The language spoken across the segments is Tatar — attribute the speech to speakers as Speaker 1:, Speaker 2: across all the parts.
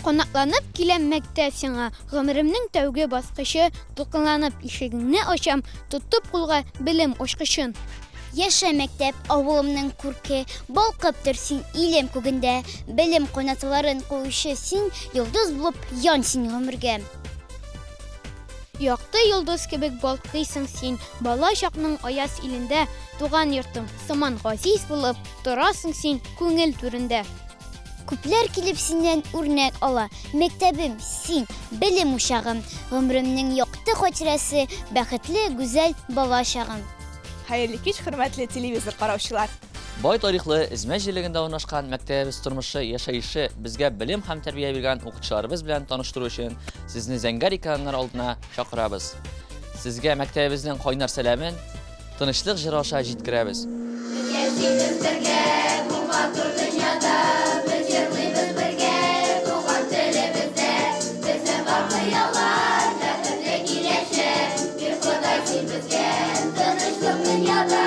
Speaker 1: Канатланып киләм мәктәп сиңа, Гомеремнең тәүге баскычы, Дулкынланып ишегеңне ачам, Тотып кулга белем ачкычын.
Speaker 2: Яшә, мәктәп, авылымның күрке, Балкып тор син илем күгендә, Белем канатларын куючы син, Йолдыз булып ян син гомергә.
Speaker 1: Якты йолдыз кебек балкыйсың син, Бала чакның аяз илендә, Туган йортым сыман газиз булып, Торасың син күңел түрендә.
Speaker 2: Күпләр килеп синнән үрнәк ала, Мәктәбем, син, белем учагым, Гомеремнең якты хатирәсе, Бәхетле, гүзәл бала чагым.
Speaker 3: Хәерле кич, хөрмәтле телевизор караучылар!
Speaker 4: Бай тарихлы Эзмә җирлегендә урнашкан мәктәбебез тормышы, яшәеше, безгә белем һәм тәрбия биргән укытучыларыбыз белән таныштыру өчен сезне зәңгәр экраннар алдына чакырабыз. Сезгә мәктәбебезнең кайнар сәламен Тынычлык җыры аша җиткерәбез.
Speaker 5: Яшибез бергә бу матур дөньяда, Без җырлыйбыз бергә туган телебездә. Безнең бар хыяллар, бәхетле киләчәк, Бир, Ходай, син безгә тынычлык дөньяда.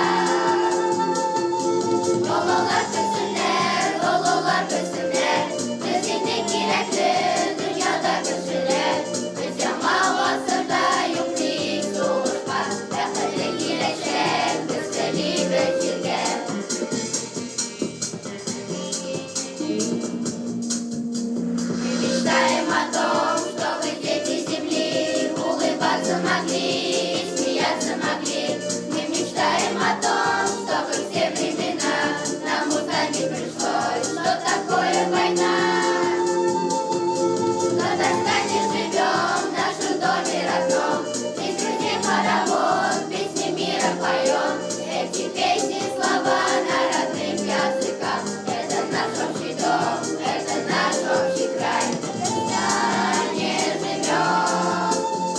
Speaker 5: Балалар көлсеннәр, олылар көлсеннәр, Без инде кирәкле дөньяда кешеләр. Без яңа гасырда юк тик сугышка, Бәхетле киләчәк без телибез җиргә. Мы мечтаем о том, чтобы дети земли Улыбаться могли и смеяться могли. Мы мечтаем о том, чтобы в те времена Нам узнать не пришлось, что такое война. В Татарстане живем, в нашем доме родном, Здесь друзей хоровод, песни мира поем. Эти песни слова на родных языках. Это наш общий дом, это наш общий край. В Татарстане живем,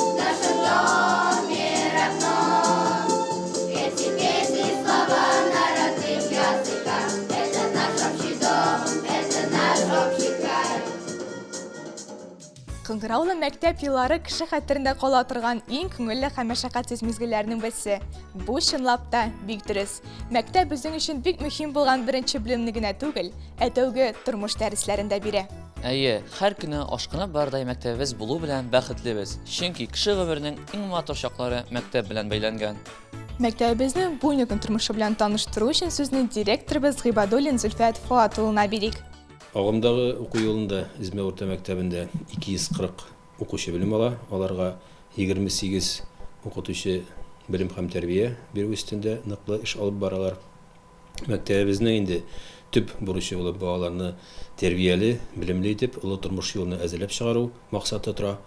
Speaker 5: в нашем доме родном. Эти песни слова на родных языках. Это наш общий дом, это наш общий край.
Speaker 3: Кыңгыраулы мәктәп еллары кеше хәтерендә кала торган иң күңелле һәм мәшәкатьсез мизгелләрнең берсе. Бу чынлап та бик дөрес. Мәктәп безнең өчен бик мөһим булган беренче белемне генә түгел, ә тәүге тормыш дәресләрен дә бирә.
Speaker 4: Әйе, һәр көне ашкынып барырдай мәктәбебез булу белән бәхетлебез. Чөнки кеше гомеренең иң матур чаклары мәктәп белән бәйләнгән.
Speaker 3: Мәктәбебезнең бүгенге көн тормышы белән таныштыру өчен сүзне директорыбыз Гыйбадуллин Зөлфәт Фоат улына бирик.
Speaker 6: Агымдагы уку елында Эзмә урта мәктәбендә 240 укучы белем ала. Аларга 28 укытучы белем һәм тәрбия бирү өстендә ныклы эш алып баралар. Мәктәбебезнең инде төп бурычы булып балаларны тәрбияле, белемле итеп, олы тормыш юлына әзерләп чыгару максаты тора.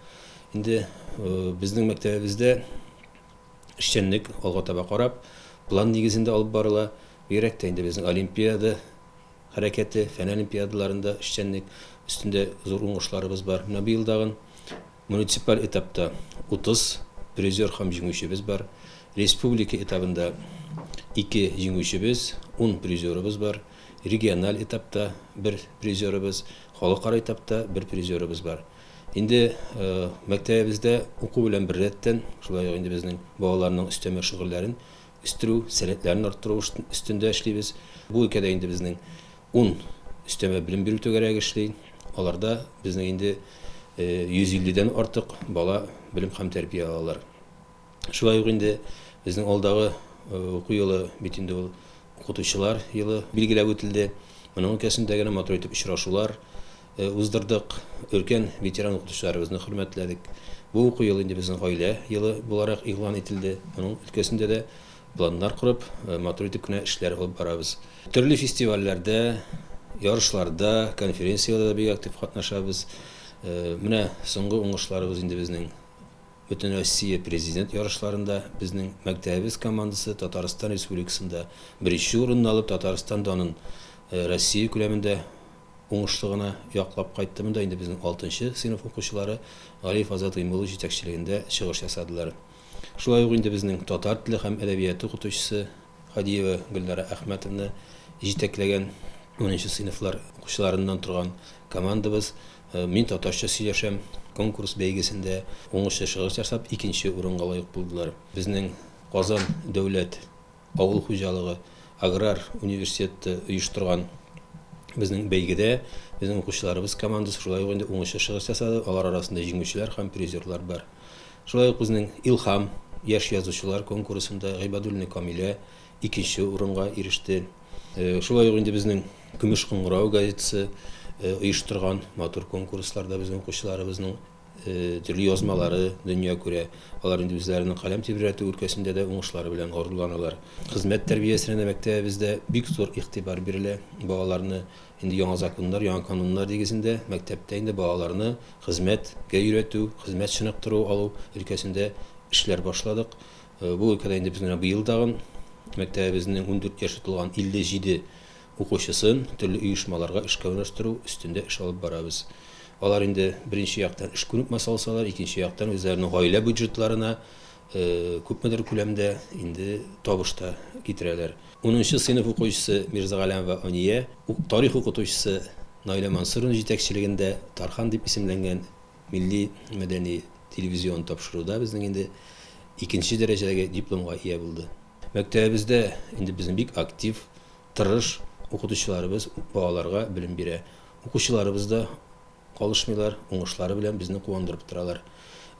Speaker 6: Инде безнең мәктәбебездә эшчәнлек алга таба карап, план нигезендә алып барыла. Бигрәк тә инде безнең олимпиада хәрәкәте, фән олимпиадаларында эшчәнлек өстендә зур уңышларыбыз бар. Менә быел тагын муниципаль этапта 30 призер һәм җиңүчебез бар. Республика этабында 2 җиңүчебез, 10 призерыбыз бар. Региональ этапта бер призерыбыз, халыкара этапта бер призерыбыз бар. Инде мәктәбебездә уку белән беррәттән, шулай ук инде безнең балаларның өстәмә шөгыльләрен үстерү, сәләтләрен арттыру өстендә эшлибез. Бу өлкәдә инде безнең ун өстәмә белем бирү түгәрәге эшли. Аларда безнең инде 150 дән артык бала белем һәм тәрбия алалар. Шулай ук инде безнең алдагы уку елы бит инде ул укытучылар елы билгеләп үтелде. Моның өлкәсендә генә матур итеп очрашулар уздырдык, өлкән ветеран укытучыларыбызны хөрмәтләдек. Бу уку елы инде безнең гаилә елы буларак игълан ителде. Моның өлкәсендә дә планнар корып, матур итеп кенә эшләр алып барабыз. Төрле фестивальләрдә, ярышларда, конференцияләрдә бик актив катнашабыз. Менә соңгы уңышларыбыз инде безнең Бөтенроссия Президент ярышларында безнең мәктәбебез командасы Татарстан Республикасында беренче урынны алып, Татарстан данын Россия күләмендә уңышлы гына яклап кайтты. Монда инде безнең алтынчы сыйныф укучылары Галиев Азат Гыймуллов җитәкчелегендә чыгыш ясадылар. Шулай ук инде безнең татар теле һәм әдәбияты укытучысы Һадиева Гөлнара Әхмәтовна җитәкләгән унынчы сыйныфлар укучыларыннан торган командабыз Мин татарча сөйләшәм конкурс бәйгесендә уңышлы чыгыш ясап, икенче урынга лаек булдылар. Безнең Казан дәүләт авыл хуҗалыгы аграр университеты оештырган. Безнең бәйгедә безнең укучыларыбыз командасы шулай ук инде уңышлы чыгыш ясады. Алар арасында җиңүчеләр һәм призерлар бар. Шулай ук безнең Илһам яшь язучылар конкурсында Гыйбадуллина Камилә икенче урынга иреште. Шулай ук инде безнең Көмеш кыңгырау газетасы оештырган матур конкурсларда безнең укучыларыбызның төрле язмалары дөнья күрә. Алар инде үзләренең каләм тибрәтү өлкәсендә дә уңышлары белән горурланалар. Хезмәт тәрбиясенә дә мәктәбебездә бик зур игътибар бирелә. Балаларны инде яңа законнар, яңа кануннар нигезендә мәктәптә инде балаларны хезмәткә өйрәтү, хезмәт чыныктыру алу өлкәсендә эшләр башладык. Бу өлкәдә инде без менә быел тагын мәктәбебезнең 14 яше тулган 57 укучысын төрле оешмаларга эшкә урнаштыру өстендә эш алып барабыз. Алар инде беренче яктан эш күнекмәсе алсалар, икенче яктан үзләренең гаилә бюджетларына күпмедер күләмдә инде табыш та китерәләр. Унынчы сыйныф укучысы Мирзагаләмова Ания, тарих укытучысы Наилә Мансуровна җитәкчелегендә Тархан дип исемләнгән милли мәдәни телевизион тапшыруда безнең инде икенче дәрәҗәдәге дипломга ия булды. Мәктәбебездә инде безнең бик актив, тырыш укытучыларыбыз балаларга белем бирә. Укучыларыбыз да калышмыйлар, уңышлары белән безне куандырып торалар.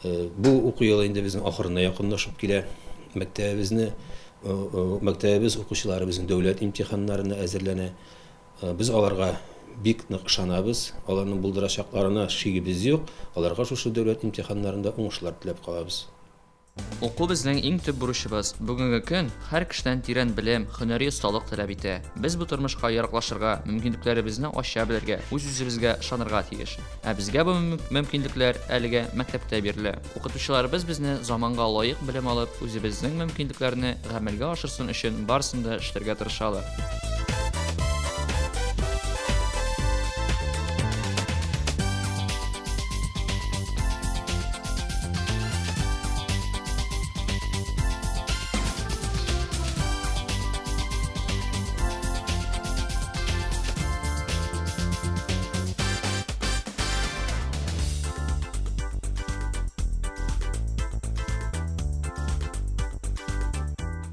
Speaker 6: Бу уку елы инде безнең ахырына якынлашып килә. Мәктәбебезне, мәктәбебез укучылары безнең дәүләт имтиханнарына әзерләнә. Без аларга бик нык ышанабыз, аларның булдырачакларына шигебез юк, аларга шушы дәүләт имтиханнарында уңышлар теләп калабыз.
Speaker 4: Уку безнең иң төп бурычыбыз. Бүгенге көн һәр кешедән тирән белем, һөнәри осталык таләп итә. Без бу тормышка яраклашырга, мөмкинлекләребезне ача белергә, үз-үзебезгә ышанырга тиеш. Ә безгә бу мөмкинлекләр әлегә мәктәптә бирелә. Укытучыларыбыз безне заманга лаек белем алып, үзебезнең мөмкинлекләрне гамәлгә ашырсын өчен барысын да эшләргә тырышалар.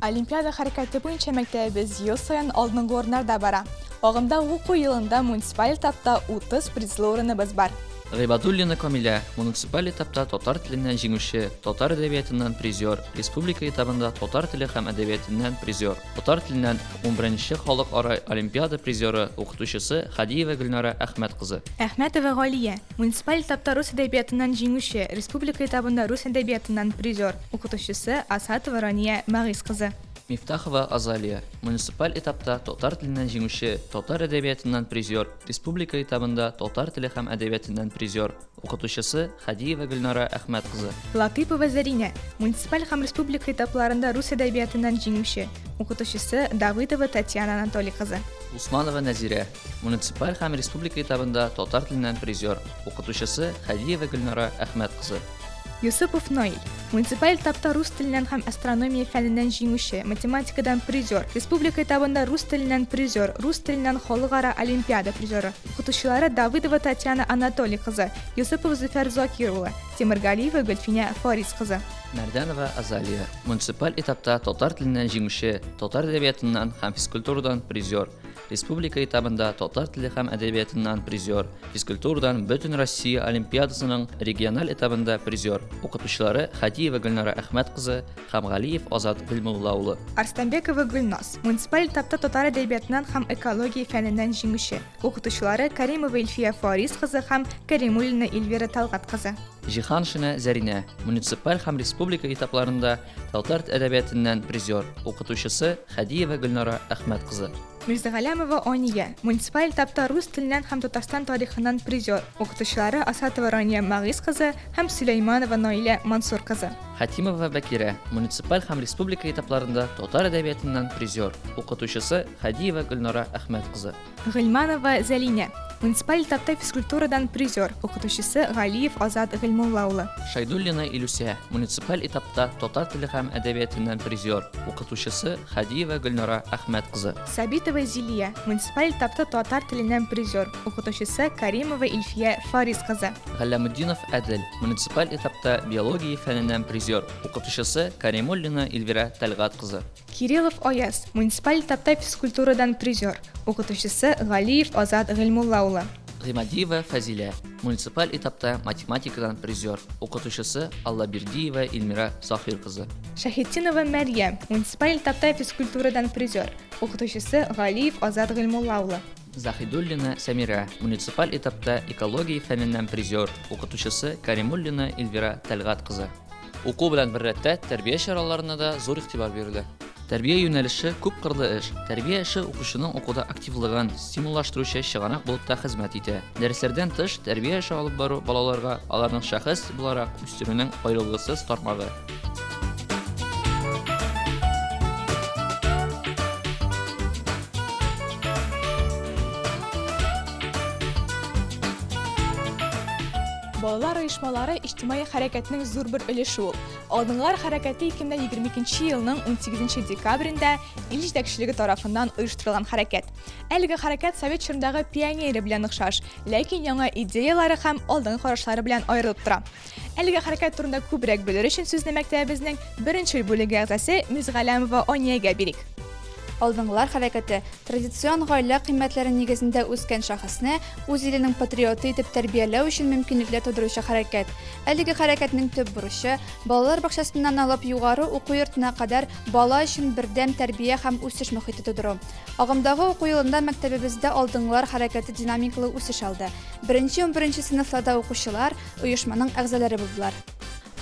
Speaker 3: Олимпиада хәрәкәте буенча мәктәбебез ел саен алдынгы урыннарда бара. Агымдагы уку елында муниципаль этапта 30 призлы урыныбыз бар.
Speaker 4: Гыйбадуллина Камилә, муниципаль этапта татар теленнән җиңүче, татар әдәбиятыннан призер, республика этабында татар теле һәм әдәбиятыннан призер, татар теленнән унберенче халыкара олимпиада призеры, укытучысы Хадиева Гөлнара Әхмәт кызы.
Speaker 3: Әхмәтова Галия, муниципаль этапта рус әдәбиятыннан җиңүче, республика этабында рус әдәбиятыннан призер, укытучысы Асатова Рания Мәгыйз кызы.
Speaker 4: Мифтахова Азалия, муниципаль этапта татар теленнән җиңүче, татар әдәбиятыннан призер, Республика этабында татар теле һәм әдәбиятыннан призер, укытучысы Хадиева Гөлнара Әхмәт кызы.
Speaker 3: Латыйпова Зәринә, муниципаль һәм республика этапларында рус әдәбиятыннан җиңүче, укытучысы Давыдова Татьяна Анатолий кызы.
Speaker 4: Усманова Нәзирә, муниципаль һәм республика этабында татар теленнән призер, укытучысы Хадиева Гөлнара Әхмәт кызы.
Speaker 3: Йосыпов Наил, муниципаль этапта рус теленнән һәм астрономия фәненнән җиңүче, математикадан призер, республика этабында рус теленнән призер, рус теленнән халыкара олимпиада призеры. Укытучылары Давыдова Татьяна Анатолий кызы, Йосыпов Зөфәр Закир улы, Тимергалиева Гөлфинә Фарис кызы.
Speaker 4: Мәрдәнова Азалия, муниципаль этапта татар теленнән җиңүче, татар әдәбиятыннан һәм физкультурадан призер, республика этабында татар теле һәм әдәбиятыннан призер, Физкультурадан Бөтенроссия олимпиадасының региональ этабында призер, укытучылары Хадиева Гөлнара Әхмәт кызы һәм Галиев Азат Гыйльмулла улы.
Speaker 3: Арстанбекова Гөлназ, муниципаль этапта татар әдәбиятыннан һәм экология фәненнән җиңүче, укытучылары Кәримова Илфия Фарис кызы һәм Кәримуллина Эльвира Талгат кызы.
Speaker 4: Җиһаншина Зәринә, муниципаль һәм республика этапларында татар әдәбиятыннан призер, укытучысы Хадиева Гөлнара Әхмәт кызы.
Speaker 3: Мирзагаләмова Ания, муниципаль этапта рус теленнән һәм Татарстан тарихыннан призер, укытучылары Асатова Рания Мәгыйз кызы һәм Сөләйманова Наилә Мансур кызы.
Speaker 4: Хәтимова Бәкирә, муниципаль һәм республика этапларында татар әдәбиятыннан призер, укытучысы Хадиева Гөлнара Әхмәт кызы.
Speaker 3: Гыйльманова Зәлинә, Муниципаль этапта физкультурадан призер, укытучысы Галиев Азат Гыйльмулла улы.
Speaker 4: Шайдуллина Илүсә, муниципаль этапта татар теле һәм әдәбиятеннән призер, укытучысы Хадиева Гөлнара Әхмәт кызы.
Speaker 3: Сабитова Зилия, муниципаль этапта татар теленнән призер, укытучысы Каримова Илфия Фарис кызы.
Speaker 4: Галләметдинов Әдел, муниципаль этапта биология фәненнән призер, укытучысы Каримуллина Эльвира Тәлгать кызы.
Speaker 3: Кириллов Аяз, муниципаль этапта физкультурадан призер, укытучысы Галиев Азат Гыйльмулла улы.
Speaker 4: Гыймадиева Фәзилә, муниципаль этапта математикадан призер, укытучысы Аллабирдиева Эльмира Сахир кызы.
Speaker 3: Шәһетдинова Мәрьям, муниципаль этапта физкультурадан призер, укытучысы Галиев Азат Гыйльмулла улы.
Speaker 4: Заһидуллина Сәмирә, муниципаль этапта экология фәненнән призер, укытучысы Каримуллина Эльвира Тәлгать кызы. Уку белән беррәттә тәрбия чараларына да зур игътибар бирелә. Тәрбия юнәлеше күпкырлы эш. Тәрбия эше укучының укуда активлыгын стимуллаштыручы чыганак булып та хезмәт итә. Дәресләрдән тыш, тәрбия эше алып бару балаларга аларның шәхес буларак үстерүнең аерылгысыз тармагы.
Speaker 3: Балалар оешмалары иҗтимаи хәрәкәтнең зур бер өлеше ул. Алдынгылар хәрәкәте 2022 елның 18 декабрендә ил җитәкчелеге тарафыннан оештырылган хәрәкәт. Әлеге хәрәкәт совет чорындагы пионерия белән охшаш, ләкин яңа идеялары һәм алдынгы карашлары белән аерылып тора. Әлеге хәрәкәт турында күбрәк белер өчен сүзне мәктәбебезнең беренчел бүлеге әгъзасы Мизгаләмова Аниягә бирик.
Speaker 7: Алдынгылар хәрәкәте, традицион гаилә кыйммәтләре нигезендә үскән шәхесне үз иленең патриоты итеп тәрбияләү өчен мөмкинлекләр тудыручы хәрәкәт. Әлеге хәрәкәтнең төп бурычы, балалар бакчасыннан алып югары уку йортына кадәр бала өчен бердәм тәрбия һәм үсеш мохите тудыру. Агымдагы уку елында мәктәбебездә Алдынгылар хәрәкәте динамикалы үсеш алды. Беренче-унберенче сыйныфларда укучылар оешманың әгъзалары булдылар.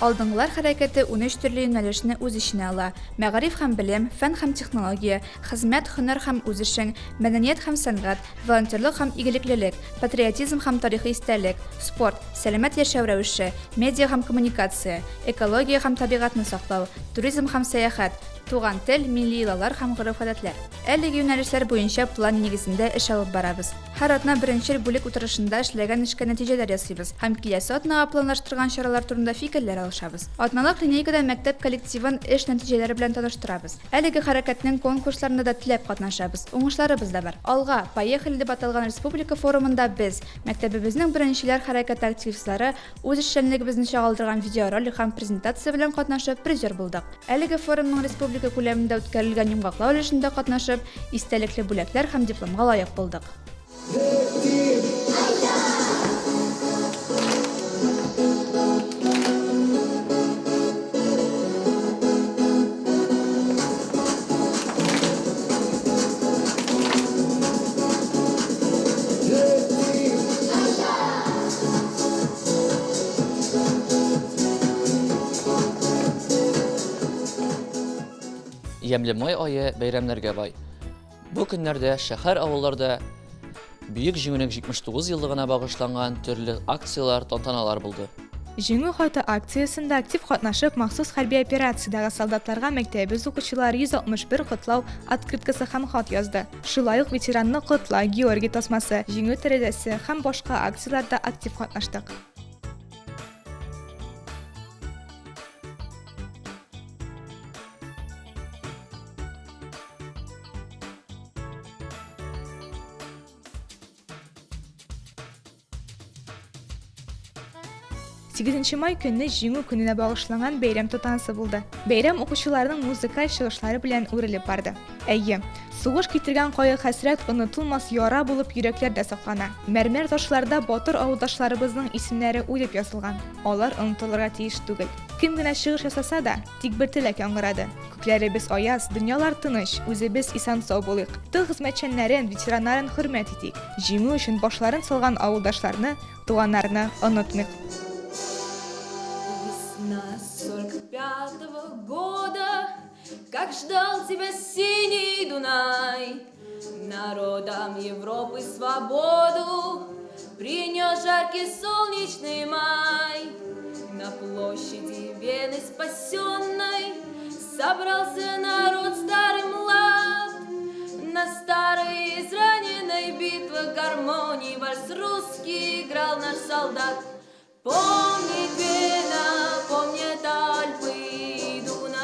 Speaker 7: Алдынгылар хәрәкәте унөч төрле юнәлешне үз эченә ала, мәгариф һәм белем, фән һәм технология, хезмәт, һөнәр һәм үз эшең, мәдәният һәм сәнгать, волонтерлык һәм игелеклелек, патриотизм һәм тарихи истәлек, спорт, сәламәт яшәү рәвеше, медиа һәм коммуникация, экология һәм табигатьне саклау, туризм һәм сәяхәт, туган тел, милли йолалар һәм гореф-гадәтләр. Әлеге юнәлешләр буенча план нигезендә эш алып барабыз. Һәр атна беренчел бүлек утырышында эшләгән эшкә нәтиҗәләр ясыйбыз һәм киләсе атнага планлаштырган чаралар турында фикерләр алышабыз. Атналык линейкада мәктәп коллективын эш нәтиҗәләре белән таныштырабыз. Әлеге хәрәкәтнең конкурсларында да теләп катнашабыз, уңышларыбыз да бар. Алга, поехали дип аталган республика форумында без, мәктәбебезнең беренчеләр хәрәкәте активистлары, үз эшчәнлегебезне чагылдырган видеоролик һәм презентация белән катнашып, призер булдык. Әлеге форумның республика күләмендә үткәрелгән йомгаклау өлешендә катнашып, истәлекле бүләкләр һәм дипломга лаек булдык.
Speaker 4: Ямьле май ае бәйрәмнәргә бай. Бу көннәрдә шәһәр-авылларда Бөек Җиңүнең 79 еллыгына багышланган төрле акцияләр, тантаналар булды.
Speaker 3: Җиңү хаты акциясендә актив катнашып, махсус хәрби операциядәге солдатларга мәктәбебез укучылары 161 котлау открыткасы һәм хат язды. Шулай ук Ветеранны котла, Георгий тасмасы, Җиңү тәрәзәсе һәм башка акцияләрдә актив катнаштык. Сигезенче май көнне Җиңү көненә багышланган бәйрәм тантанасы булды. Бәйрәм укучыларның музыкаль чыгышлары белән үрелеп барды. Әйе, сугыш китергән кайгы-хәсрәт онытылмас яра булып йөрәкләрдә саклана. Мәрмәр ташларда батыр авылдашларыбызның исемнәре уелып язылган. Алар онытылырга тиеш түгел. Кем генә чыгыш ясаса да, тик бер теләк яңгырады. Күкләребез аяз, дөньялар тыныч, үзебез исән-сау булыйк. Тыл хезмәтчәннәрен, ветераннарын хөрмәт итик. Җиңү өчен башларын салган авылдашларны, туганнарны онытмыйк.
Speaker 8: Весна 45-го года, Как ждал тебя синий Дунай, Народам Европы свободу Принес жаркий солнечный май. На площади Вены спасенной Собрался народ старый млад, На старой израненной битвы гармонии вальс. вальс русский играл наш солдат. Помнит Вена, помнит Альпы и Дунай.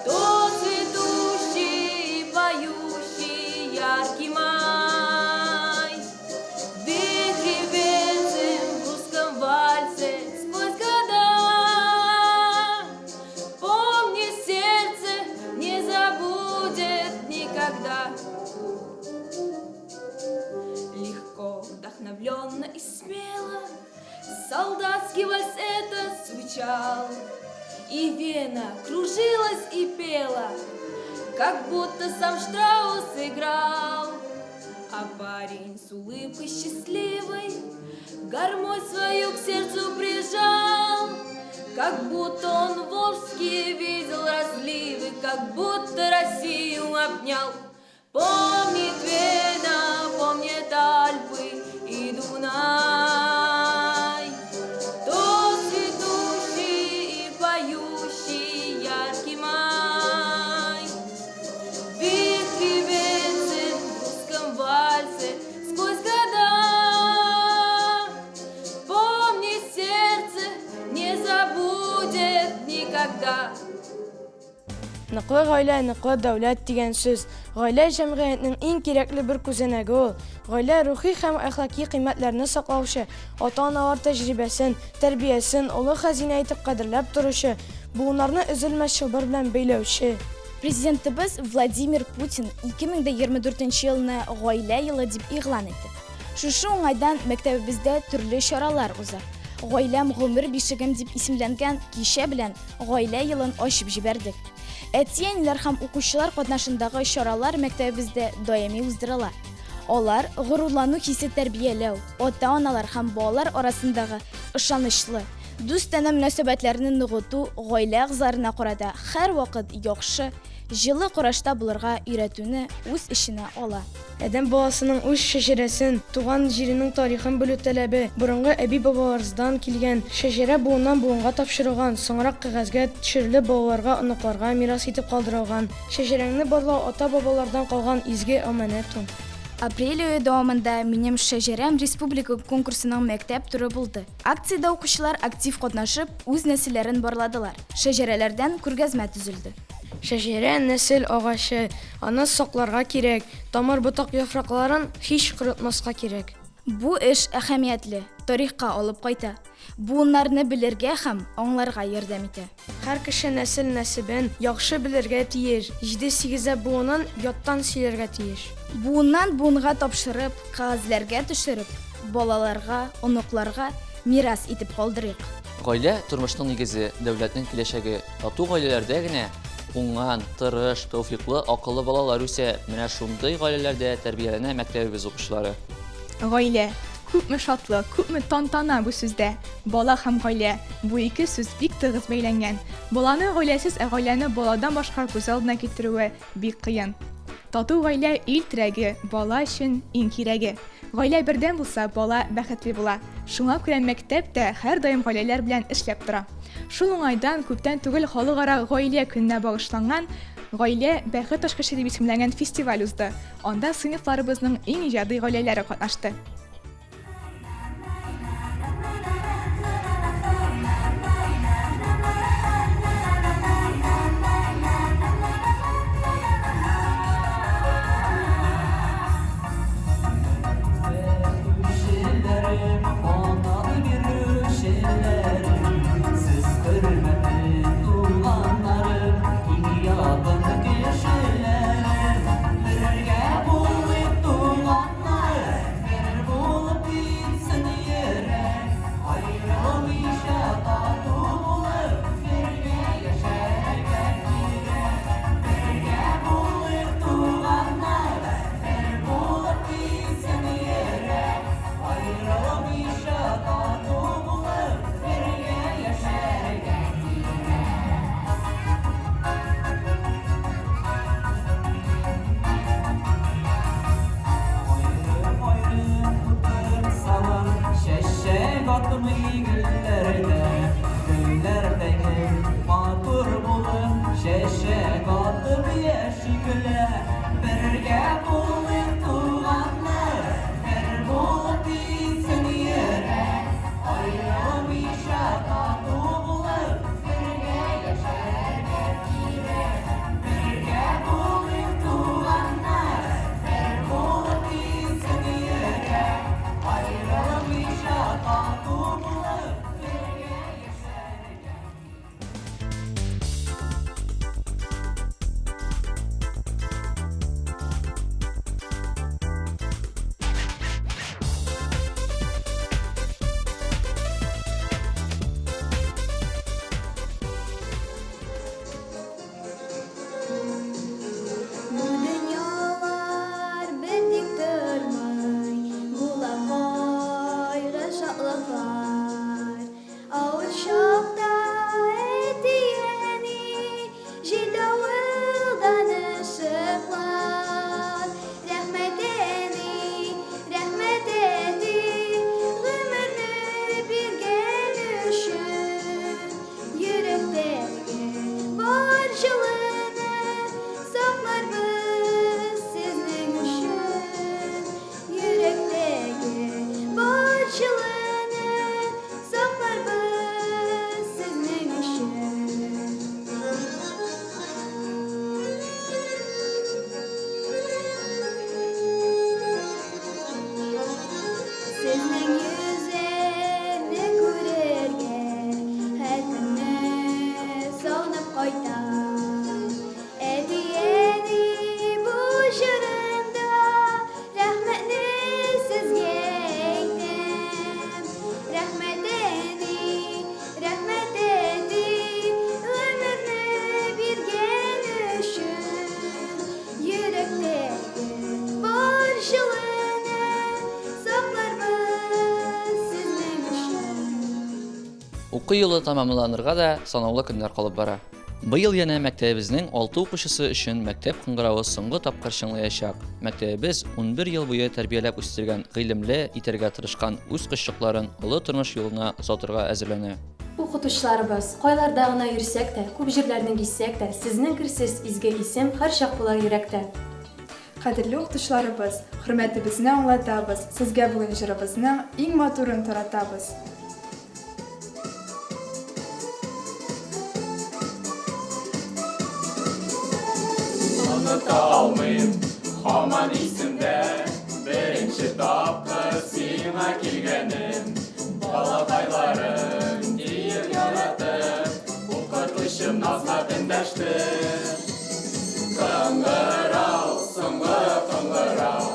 Speaker 8: Тот цветущий и поющий яркий май. В вихре венцем в русском вальсе сквозь года. Помни, сердце не забудет никогда. Легко, вдохновленно и смело солдатский вальс этот звучал. И Вена кружилась и пела, как будто сам Штраус играл. А парень с улыбкой счастливой гармонь свою к сердцу прижал. Как будто он волжские видел разливы, как будто Россию обнял. Помнит Вена, помнит Альпы и Дунай. Тот цветущий и поющий яркий май. В вихре венцем в русском вальсе сквозь года. Помни, сердце не забудет никогда.
Speaker 9: Ныклы гаилә, ныклы дәүләт дигән сүз. Гаилә җәмгыятьнең иң кирәкле бер күзәнәге ул. Гаилә рухи һәм әхлаки кыйммәтләрне саклаучы, ата-аналар тәҗрибәсен, тәрбиясен олы хәзинә итеп кадерләп торучы, буыннарны өзелмәс чылбыр белән бәйләүче.
Speaker 10: Президентыбыз Владимир Путин 2024 елны Гаилә елы дип игълан итте. Шушы уңайдан мәктәбебездә төрле чаралар уза. Гаиләм гомер бишегем дип исемләнгән кичә белән Гаилә елын ачып җибәрдек. Әти-әниләр һәм укучылар катнашындагы чаралар мәктәбебездә даими уздырыла. Алар горурлану хисе тәрбияләү, ата-аналар һәм балалар арасындагы ышанычлы, дустанә мөнәсәбәтләрне ныгыту, гаилә әгъзаларына карата һәрвакыт яхшы, җылы карашта булырга өйрәтүне үз эченә ала.
Speaker 9: Адәм баласының үз шәҗәрәсен, туган җиренең тарихын белү таләбе борынгы әби-бабаларыздан килгән. Шәҗәрә буыннан-буынга тапшырылган, соңрак кәгазьгә төшерелеп балаларга, оныкларга мирас итеп калдырылган. Шәҗәрәңне барлау ата-бабалардан калган изге амәнәт ул.
Speaker 10: Апрель ае дәвамында Минем шәҗәрәм республика конкурсының мәктәп туры булды. Акциядә укучылар актив катнашып, үз нәселләрен барладылар. Шәҗәрәләрдән күргәзмә төзелде.
Speaker 9: Шәҗәрә, нәсел агачы. Аны сакларга кирәк, тамыр-ботак яфракларын һич корытмаска кирәк.
Speaker 10: Бу эш әһәмиятле, тарихка алып кайта, буыннарны белергә һәм аңларга ярдәм итә.
Speaker 9: Һәр кеше нәсел-нәсебен яхшы белергә тиеш, җиде-сигезләп буынын яттан сөйләргә тиеш.
Speaker 10: Буыннан-буынга тапшырып, кәгазьләргә төшереп, балаларга, оныкларга мирас итеп калдырыйк.
Speaker 4: Гаилә, тормышның нигезе, дәүләтнең киләчәге. Тату гаиләләрдә генә уңган, тырыш, тәүфыйклы, акыллы балалар үсә. Менә шундый гаиләләрдә тәрбияләнә мәктәбебез укучылары.
Speaker 3: Гаилә. Күпме шатлык, күпме тантана бу сүздә. Бала һәм гаилә. Бу ике сүз бик тыгыз бәйләнгән. Баланы гаиләсез, ә гаиләне баладан башка күз алдына китерүе бик кыен. Тату гаилә, ил терәге, бала өчен иң кирәге. Гаилә бердәм булса, бала бәхетле була. Шуңа күрә мәктәп тә һәрдаим гаиләләр белән эшләп тора. Шул уңайдан күптән түгел Халыкара гаилә көненә багышланган Гаилә, бәхет ачкычы дип исемләнгән фестиваль узды. Анда сыйныфларыбызның иң иҗади гаиләләре катнашты.
Speaker 4: Уку елы тәмамланырга да санаулы көннәр калып бара. Быел янә мәктәбебезнең алты укучысы өчен мәктәп кыңгыравы соңгы тапкыр чыңлаячак. Мәктәбебез 11 ел буе тәрбияләп үстергән, гыйлемле итәргә тырышкан үз кошчыкларын олы тормыш юлына озатырга әзерләнә.
Speaker 11: Укытучыларыбыз, кайларда гына йөрсәк тә, күп җирләрне гизсәк тә, сезнең керсез изге исем һәрчак булар йөрәктә.
Speaker 7: Кадерле укытучыларыбыз, хөрмәтебезне аңлатабыз, сезгә бүген җырыбызның иң матурын таратабыз.
Speaker 12: Оныта алмыйм, һаман исемдә, Беренче тапкыр сиңа килгәнем. Балакайларым диеп яратып, Укытучым назлап эндәште. Кыңгырау, соңгы кыңгырау,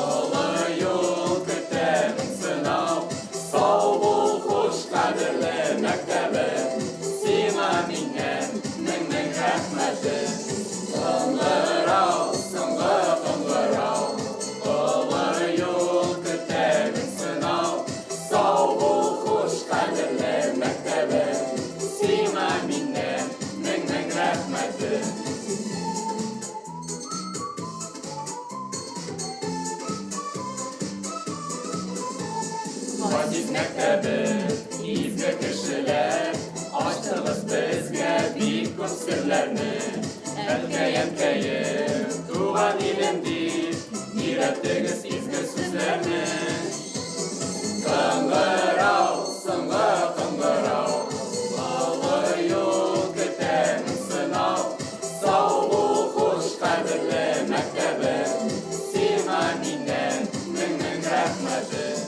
Speaker 12: Олы юл көтә мең сынау. Сау бул, хуш, кадерле мәктәбем, Сиңа миннән мең-мең рәхмәтем. Кыңгырау, соңгы кыңгырау, Олы юл көтә мең сынау. Сау бул, хуш, кадерле мәктәбем, Сиңа миннән мең-мең рәхмәтем. Газиз мәктәбем, изге кешеләр, Ачтыгыз безгә бик күп серләрне. Әнкәй-әнкәем, туган илем дип, Өйрәттегез изге сүзләрне. Кыңгырау, соңгы кыңгырау, Олы юл көтә мең сынау. Сау бул, хуш, кадерле мәктәбем, Сиңа миннән мең-мең рәхмәтем.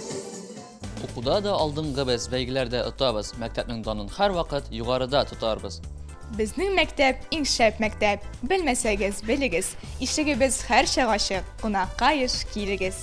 Speaker 4: Укуда да алдынгыбыз, бәйгеләрдә отабыз, Мәктәпнең данын һәрвакыт югарыда тотарбыз.
Speaker 3: Безнең мәктәп, иң шәп мәктәп! Белмәсәгез, белегез! Ишегебез һәрчак ачык, кунакка еш килегез!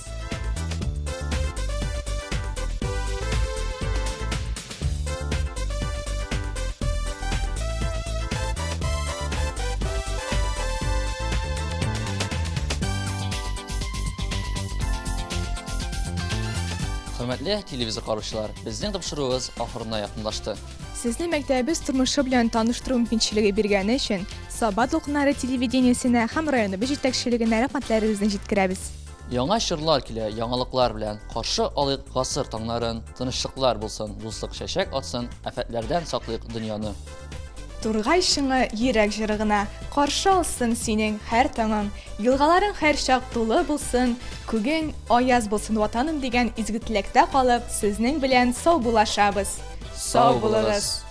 Speaker 4: Хөрмәтле телевизор караучылар, безнең тапшыруыбыз ахырына якынлашты.
Speaker 3: Сезне мәктәбебез тормышы белән таныштыру мөмкинчелеге биргәне өчен Саба дулкыннары телевидениесенә һәм районыбыз җитәкчелегенә рәхмәтләребезне җиткерәбез.
Speaker 4: Яңа чорлар килә яңалыклар белән, Каршы алыйк гасыр таңнарын, Тынычлыклар булсын, дуслык чәчәк атсын, Афәтләрдән саклыйк дөньяны.
Speaker 3: Тургай чыңы йөрәк җыры гына Каршы алсын синең һәр таңың, Елгаларың һәрчак тулы булсын, Күгең аяз булсын, Ватаным дигән изге теләктә калып, сезнең белән саубуллашабыз. Сау булыгыз!